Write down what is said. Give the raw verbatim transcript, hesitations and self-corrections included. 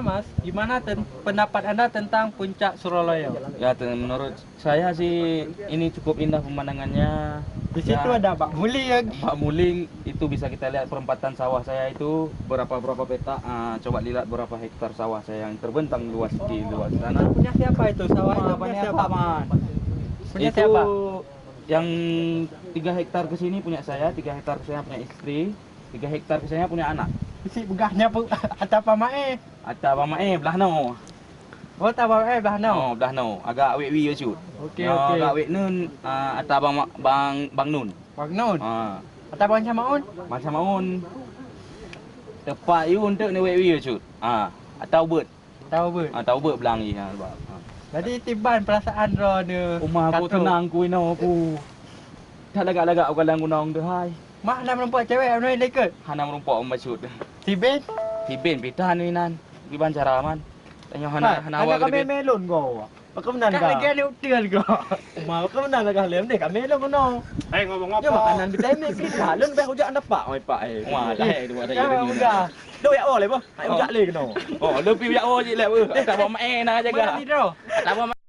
Mas, gimana ten-, pendapat Anda tentang Puncak Suralaya? Ya, ten-, menurut saya sih ini cukup indah pemandangannya. Di situ Ya, ada Bak Muling. Bak Muling itu bisa kita lihat perempatan sawah saya itu berapa, berapa petak. Ah, coba dilihat berapa hektar sawah saya yang terbentang luas di luar sana. Punya siapa itu? Sawah itu punya siapa, Man? Punya Itu siapa? Yang tiga hektar ke sini punya saya, tiga hektar ke sana punya istri, tiga hektar ke sana punya anak. Isi begahnya pu-, ata pamae. Ata pamae belah no. Oh, ata pamae belah no. Oh, belah no. Agak wek wi cut. Okey, Nah, okey. Agak wek nun, ah, ata bang Ma-, bang, bang nun. Bang Nun. Ha. Ata bang Syamaun. Bang Syamaun. Tepat yun tu ni wek wi cut. Ha. Ata ubet. Tahu bet. Ha, tahu bet belang ye ha, sebab. Ha. Jadi tiban perasaan droe ni. Uma aku tenang ku ino aku. Tak lagak-lagak aku dalam gunong tu hai. Mah hana meureumpok cewek anu yang ikut. Hana meureumpok maksud. Tiben. Tiben pita ni nan. Kiban cara man. Tanya hana hana awak kami melon go. Pakemnan ka. Lagi ada hotel go. Uma pakemnan lagak lem deh kami lom gunong. Hai ngomong apa? Ya makanan kita ini kita lon beh hujak dapat oi pak eh. Wah, dah dua dah. Dok ya oh leh boh. Hai hujak leh kena. Oh, lebih ya oh je leh. Tak bawa main aja ga. Tak bawa